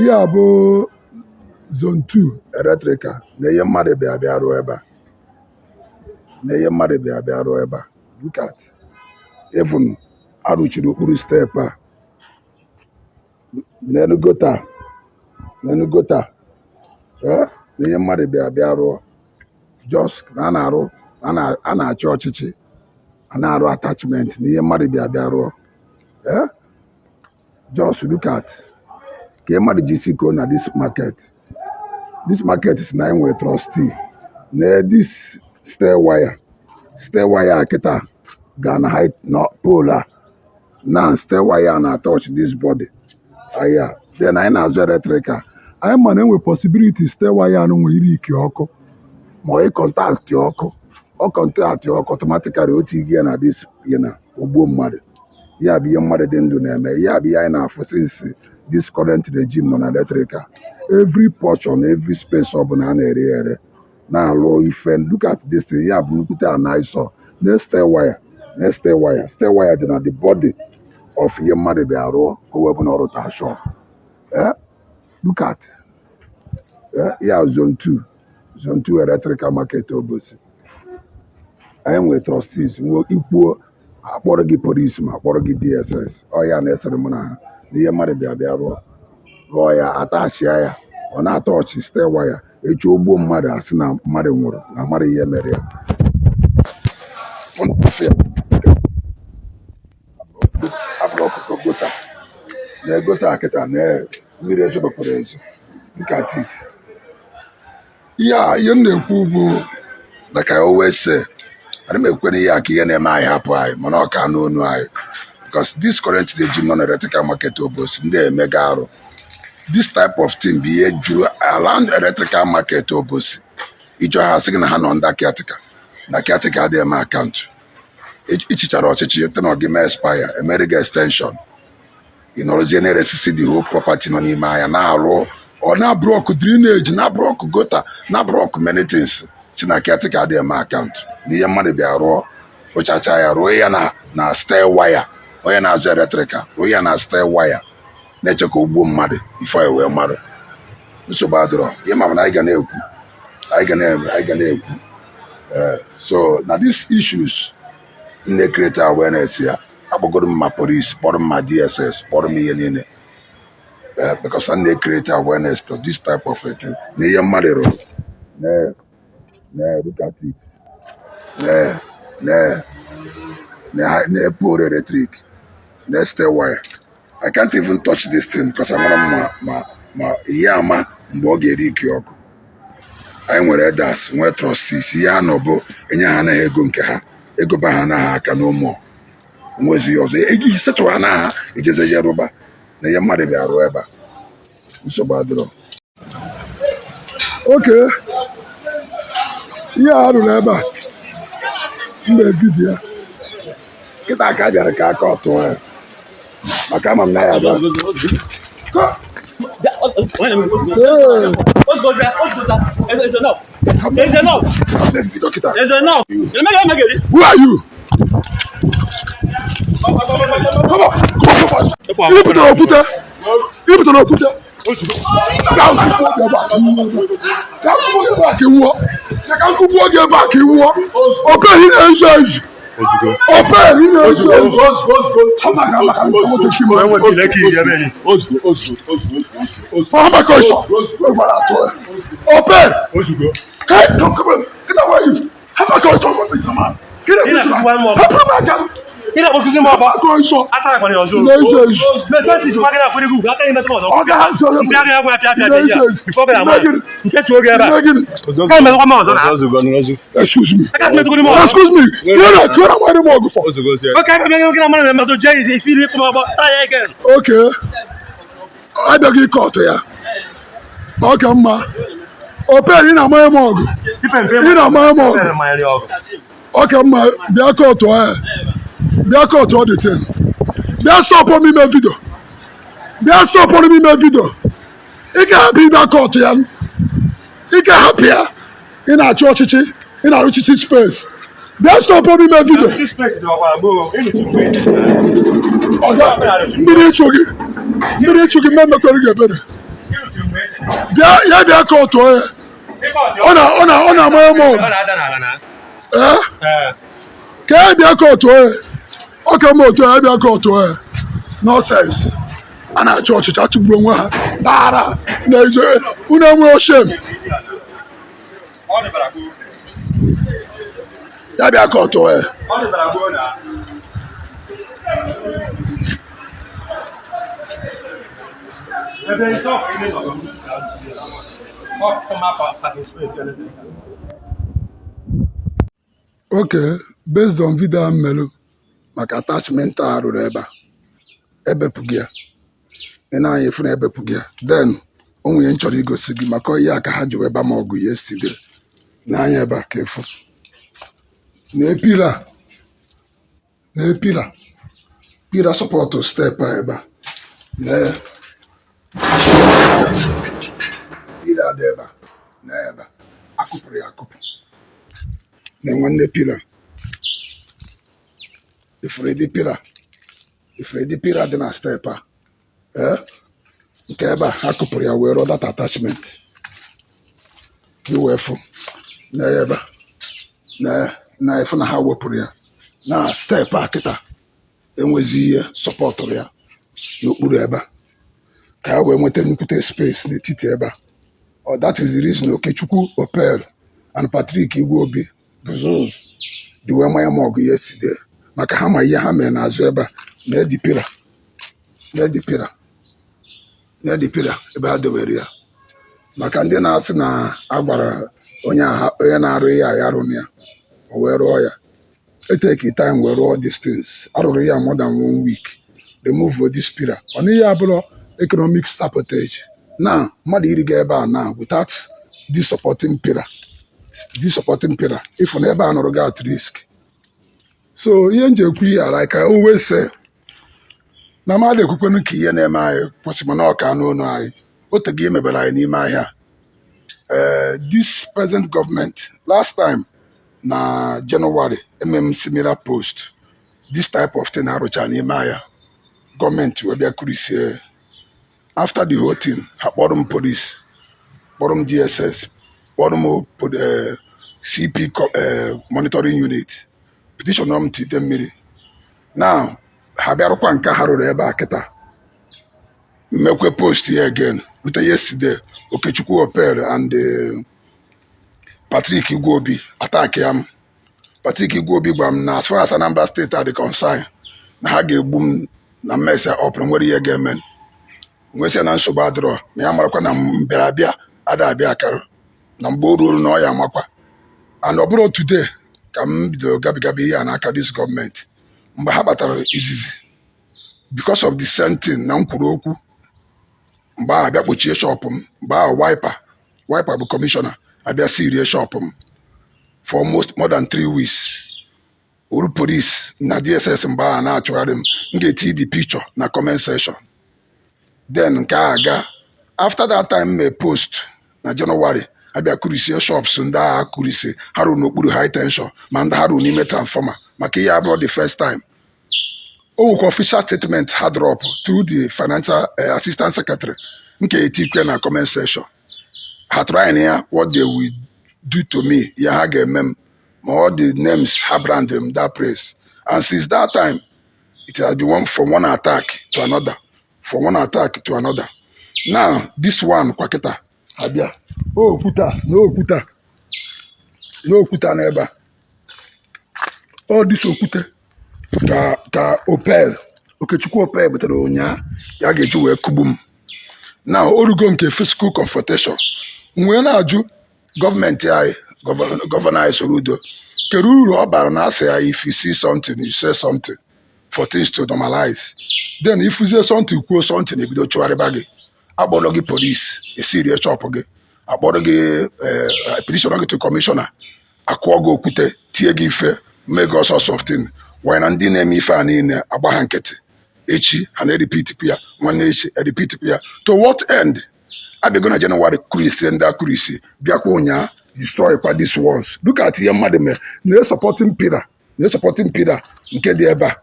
Ihe a bụ zone 2 electrical na ihe mmadụ bịa bịa rụọ ebe a, na ihe mmadụ bịa bịa rụọ ebe a. Look at, even arụchiri okpuru step a n'elu gutter, n'elu gutter. Ee, na ihe mmadụ bịa bịa rụọ, just na a na-arụ, a na-achị ọchịchị, a na-arụ attachment na ihe mmadụ bịa bịa rụọ. Ee, just look at ka ihe mmadụ ji si ko na this market. This market si na anyị nwere trustee na this stair wire. Stair wire a kịta ga na high na pole a, na stair wire na touch this body ahịa. Then anyị na-azụ electrical, anyị ma na enwe possibility stair wire anụ nwere ike ọkụ ma ọ contact ọkụ, ọ contact ọkụ, automatically otu ihe na this ihe na ogbuo mmadụ. Ya bụ ihe mmadụ dị ndụ na-eme. Ya bụ ihe anyị na-afụ since this current regime nọ na electrical. Every portion, every space ọbụla a na-ere ere na-alụ ife. Look at this thing. Ya bụ nnukwute ana ịsọ na stair wire, na stair wire. Stair wire dị na the body of ihe mmadụ bịa rụọ ka o wee bụ na ọ rụta shop. Eh, look at, eh, ya zone 2, zone 2 electrical market, Obosi. Anyị nwere trustees, nwee ikwuo akpọrọ gị police ma akpọrọ gị DSS. Ọ ya na-esere mụ na ha na ihe mmadụ bịa bịa rụọ, rụọ ya, atachia ya, ọ na-atọ ọchị stair wire. Echi ogbuo mmadụ, asị na mmadụ nwụrụ na mmadụ ihe mere ya. Fụ ya, abụrụ ọkụkọ gutter na gutter kịta na mmiri ezobekwara ezo. Look at it. Ihe a, ihe m na-ekwu bụ, like I always say, ana m ekwere ihe a ka ihe na-eme anyị hapụ anyị, mana ọ ka n'onu anyị, because this current regime nọ na electrical market Obosi, ndị emega arụ. This type of thing bụ ihe juru around electrical market Obosi. Ịjọ ha, sị gị na ha nọ under caretaker, na caretaker adịghị eme account. Ichichara ọchịchị tena gị mee expire, emere gị extension, ị nọrọzie na-eresisi the whole property nọ n'ime ahịa, na-arụ ọ na block drainage, na block gutter, na block many things, si na caretaker adịghị eme account na ihe mmadụ bịa rụọ. Rụchacha ya, rụọ ya na stair wire. Onye na-azụ electrical rụọ ya na stair wire, na-eche ka o gbuo mmadụ ifo ya wee mmadụ. Nsogbu adịrọ. Ihe ma bụ na anyị ga na-ekwu, anyị ga na-eme, anyị ga na-ekwu. Ee, so na these issues m na-create awareness ya. Akpọgoro m ma police, kpọrọ m ma DSS, kpọrọ m ihe niile. Ee, because m na-create awareness to this type of a thing na ihe mmadụ rụrụ. Na look at it, na na na na pole electric, na stair wire. I can't even touch this thing because amara m ma ihe ama mgbe ọ ga-eri ike ọkụ. Anyị nwere elders, nwee trustees. Ihe a nọ bụ enye ha anaghị ego nke ha, ego ba ha anaghị aka n'ụmụ nwezi ọzọ iji setụrụ ha na ha ejezeje rụba na ihe mmadụ bịa rụọ ebe a. Nsogbu adịrọ. Oke ihe a rụrụ ebe a, mba, video ya kịta ka a bịara ka aka ọtụọ ya, maka ama m na ya bịa. Ee. Video kịta. Who are you? Come on, come on, come on. Ị butere okwute. Ị butere okwute. Ka nkụgbuo gị ebe a ka ị nwụọ. Ka nkụgbuo gị ebe a ka ị nwụọ. Ka nkụgbuo gị ebe a ka ị nwụọ. Ope ị na-ezu ezu. Ope ị na-ezu ezu. Hama ka ọsọ. Ope. Hey, come, come on. Get away. Hama ka ọsọ. Hapụ m aka m. Ị na-akpọkụzi m ọba. Hama ka ọsọ. Aka akwa ọzọ. Na-ezu ezu. Mefesi jikwa gị na-akwere gị ugwu aka imetụ m ọzọ. Ọ ga-azụ onye. Mpịa gị agwa pịa pịa pịa ya. Bifo gị na ama. Nke tuo gị ebe a. Ka imetụkwa m ọzọ na. Excuse me. Aka metụkwa m ọzọ. Excuse me. Kí ló wá rí mọ́ ọgùn fọ? Oke aka bịa gị na mara na-emetụ jee ije ifiri ịkpụ m ọgbọ. Taa ya again. Okay. Abịaghị court ya. Ọ ka mma. Ope ị na-amanye m ọgụ. Ife mpe Ị na-amanye m ọgụ. mmanya ọgụ. Ọ ka mma bịa court ya. Bịa court ọ dị tin. Bịa stop m ime video. Bịa stop m ime video. Ị ga-ahapụ ịbịa court ya. Ị ga-ahapụ ya. Ị na-achị ọchịchị. Ị na-arụchichi space. Bịa stop m ime video. Ọga, mmiri ịchụ gị. Mmiri ịchụ gị, mmemme kwere gị ebere. Bịa, ya bịa ka ọ tụọ ya. Ọ na-amanye m ọgụ. Ee, ka ya bịa ka ọ tụọ ya. Ọ ka mma otu ya bịa ka ọ tụọ ya. Nonsense. A na-achọ ọchịchị, achụgburu onwe ha n'ara na-ezo. Unu enweghị shame. Ya bịa ka ọ tụọ ya. Okay, based on video a mmerụ maka attachment a rụrụ ebe a, ebepụghị ya. Ị na-anya efu na ebepụghị ya. Then o nwere m chọrọ igosi gị maka ihe a ka ha ji wee ba m ọgụ yesterday. N'anya ebe a ka efu na pillar, na pillar, pillar support step a ebe a, na pillar dị ebe a, na ebe a akụpụrụ ya akụpụ, na nwanne pillar ifuru dị pillar, ifuru dị pillar dị na step a. Ee, nke ebe a ha kụpụrụ ya wee rụọ that attachment ka i wee fụ na ebe a na efu na ha wepụrụ ya na step a. Kịta enwezi ihe supportụrụ ya n'okpuru ebe a ka ha wee nweta nnukwute space n'etiti ebe a. Oh, that is the reason Okechukwu Opel and Patrick Igweobi Buzuz ji wee manye m ọgụ yesterday, maka ha ma ihe ha mere n'azụ ebe a. Na edi pillar, na edi pillar, na edi pillar ebe ha dewere ya, maka ndị na-asị na a gwara onye na-arụ ihe a ya rụrụ ya, o wee rụọ ya. Eteki time wee rụọ these things. Arụrụ ya more than one week, remove this pillar. Ọ na ihe abụrụ economic sabotage na mmadụ iriga ebe a na without this supporting pillar, this supporting pillar, ịfụ na ebe a nọrọ gị at risk. So ihe m ji ekwu ihe a, like I always say, na mmadụ ekwukwenu ka ihe na-eme anyị kwụsị, mana ọka n'onu anyị otego ihe mebere anyị n'ime ahịa. Ee, this present government, last time na January eme similar post, this type of thing arụcha n'ime ahịa, gọọmenti wee bịa kurisie. After the whole thing, ha kpọrọ m police, kpọrọ m DSS, kpọrọ m CP, monitoring unit, petition m tite mmiri. Now ha bịarụkwa nke ha rụrụ ebe a kịta, mmekwe post ya again rute yesterday. Okechukwu Opel and Patrick Igweobi attack ya m. Patrick Igweobi gwara m na as far as Anambra State are concerned, na ha ga-egbu m na mmesa ọpụrụ nwere ihe ga-eme. Nwesịa na nsogbu adịrọ, na ya marakwa na mbịara abịa ada abịa akara na mgbe o ruolu na ọ ya amakwa. And ọ bụrụ today ka m bidoro gabigaba ihe a n'aka this gọọmenti. Mgbe ha batara izizi, because of the same thing na m kwuru okwu mgbe ahụ, abịa kpochie shop m. Mgbe ahụ wiper wiper bụ kọmishọna, abịa sirie shop m for almost more than 3 weeks. Oru police na DSS mgbe ahụ na-achụgharị m. M ga-eti the picture na comment section. Then nke a aga. After that time mee post na January, abịa kurisie shops ndị agha kurisie ha rụrụ n'okpuru high tension, ma ndị ha rụrụ n'ime transformer, maka ihe abụrụ the first time. O nwekwa official statement ha drop through the financial assistant secretary nke etikwe na comment section. Ha trying ya what they will do to me, ya ha ga-eme m, ma all the names ha branded m that place. And since that time it has been one from one attack to another, from one attack to another. Now this one kwa kịta abịa okwuta na okwuta na okwuta n'ebe a. All this okwute ka Opel, Okechukwu Opel butere ụnyaa ya ga-eji wee kugbu m. Na orugo nke physical confrontation, m wee na-ajụ gọọmenti anyị, gọvanọ anyị Soludo, kedu uru ọ bara na asị ya, if you see something, you say something for things to normalize? Then ifuzie something, kwuo something, ebido chụgharịba gị, akpọrọ gị police, esirie shop gị, akpọrọ gị, petition gị to kọmishọna, akụọ gị okwute, tie gị ife, mee gị ọsọ softin wanyị. Na ndị na-eme ife a niile agba ha nkịtị. Echi ha na-erepeatikwu ya, nwanne echi erepeatikwu ya. To what end? Abịago na Jenụwarị kurisie ndị akurisi, bịakwa ụnyaa destroy kwa these ones. Look at ihe mmadụ mere na supporting pillar, na supporting pillar nke dị ebe a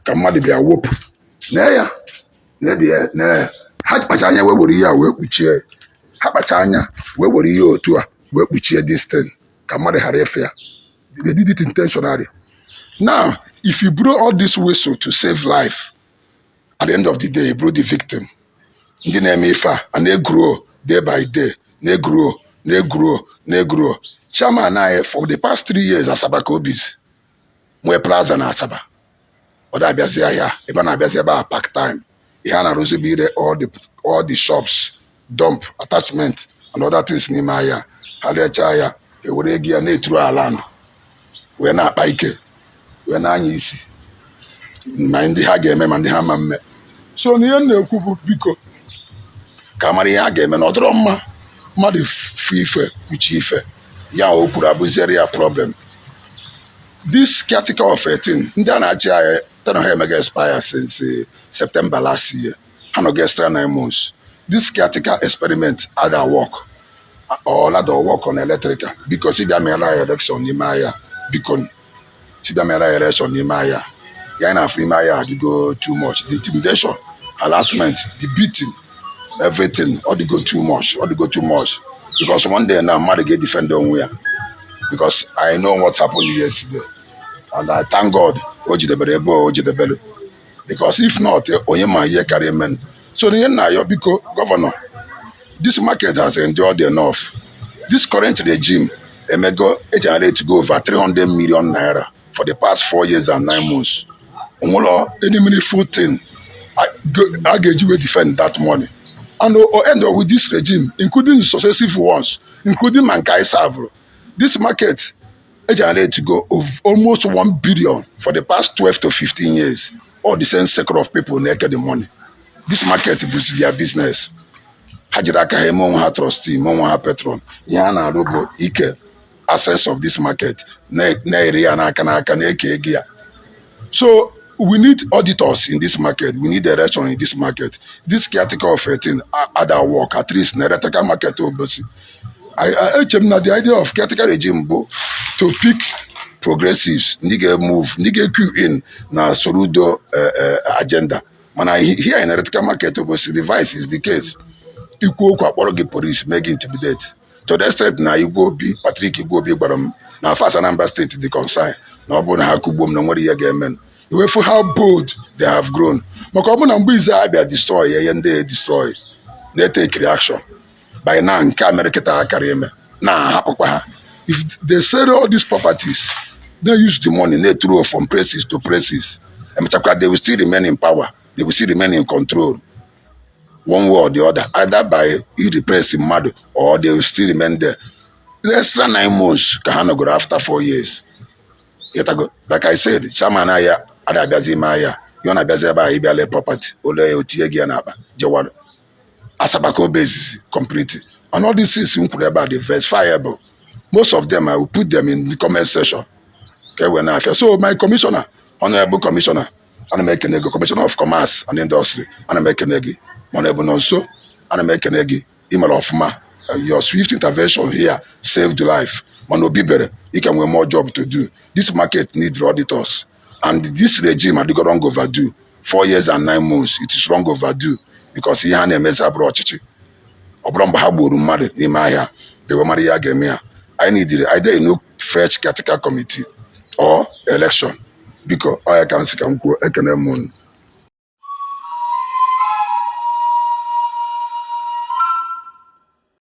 ka mmadụ bịa wopụ na ya na dị ya na ha kpacha anya wee were ihe a wee kpuchie. Ha kpacha anya wee were ihe otu a wee kpuchie this thing ka mmadụ ghara ịfụ ya. They did it intentionally. Now, if you blow all this whistle to save life, at the end of the day, you blow the victim. Ndị na-eme ife a na-egrow day by day, na-egrow, na-egrow, na-egrow. Chairman anyị for the past 3 years, Asaba ka obizi nwee plaza na Asaba. Ọ da-abịazi ahịa ebe a, na-abịazi ebe a part time. Ihe a na-arụzi bụ ire all the shops, dump attachment and other things n'ime ahịa. Ha rechaa ya, ewere ego ya na-eturu ala ndụ wee na-akpa ike, wee na-anya isi ma ndị ha ga-eme ma ndị ha ma mme. So na ihe m na-ekwu bụ, biko, ka mara ihe a ga-eme na ọ dịrọ mma mmadụ fụ ife kwuchi ife ya. O kwuru abụziere ya problem. This caretaker of 13 ndị a na-achị anyị tenure ha emega expire since September last year. Ha nọgo extra 9 months. This caretaker experiment ada work or not work on electrical. Biko, si bịa meela anyị election n'ime ahịa. Biko, si bịa meela anyị election n'ime ahịa. Ya anyị na-afụ n'ime ahịa adịgo too much. The intimidation, harassment, the beating, everything, ọ dịgo too much, ọ dịgo too much, because one day now mmadụ ga-edefend onwe ya, because I know what happened yesterday and I thank God o jidebere ebe o jidebere, because if not, onye ma ihe karịa eme. So ihe nna ya, biko, governor, this market has endured enough. This current regime emego egenerate go over 300 million naira for the past 4 years and 9 months. Onwere any meaningful thing a ga-eji wee defend that money? And o end up with this regime, including successive ones, including ma nke anyị serve, this market egenerate go of almost 1 billion for the past 12 to 15 years. All the same circle of people na-eke the money. This market bụzi their business. Ha jiri aka ha eme onwe ha trustee, eme onwe ha patron. Ihe a na-arụ bụ ike access of this market, na-ere ya n'aka n'aka, na-eke ego ya. So we need auditors in this market. We need direction in this market. This caretaker of 13 other work, at least na electrical market Obosi. Eche m na the idea of caretaker regime bụ to pick progressives, ndị ga-move, ndị ga-queue in na Soludo agenda. Mana here in electrical market Obosi, the vice is the case. Ikwu okwu, akpọrọ gị police, mee gị intimidate to the extent na Igwe Obi, Patrick Igwe Obi, gwara m na fas Anambra State dị concern na ọ bụrụ na ha kụgbuo m na nwere ihe ga-eme. Iwefu how bold they have grown, maka ọ bụ na mgbe ize abịa destroy ihe ndị destroy na-etake reaction by now, nke a mere kịta ha kara ime na-ahapụkwa ha. If they sell all these properties, they use the money na-throw from places to places, emechakwa they will still remain in power, they will still remain in control one way or the other, either by repress mmadụ or they will still remain there. The extra 9 months ka ha nọgoro after 4 years. Ịtago, like I said, chairman ahịa ada abịazi ime ahịa ya, ọ na-abịazi ebe ahụ ịbịa lee property ole ya, otinye gị ya n'akpa jewara Asaba ka obe izizi complete. And all these things m kwuru ebe a dị verifiable. Most of them, I will put them in the comment section ka e wee na-afịa. So my commissioner, honorable commissioner, ana m ekene gị. Commissioner of Commerce and Industry, ana m ekene gị. Mana ebu nọ nso, ana m ekene gị. Imere ọfụma. Your swift intervention here saved life. Mana obi bere ike nwee more job to do. This market need auditors and this regime adịgo long overdue. 4 years and 9 months, it is long overdue, because ihe a na-emezi abụrụ ọchịchị. Ọ bụrụ mgbe ha gburu mmadụ n'ime ahịa ewe mara ihe a ga-eme ya. Anyị nidiri either a new fresh caretaker committee or election. Biko, ọ ya ka m sị ka m kwuo. Ekene m unu.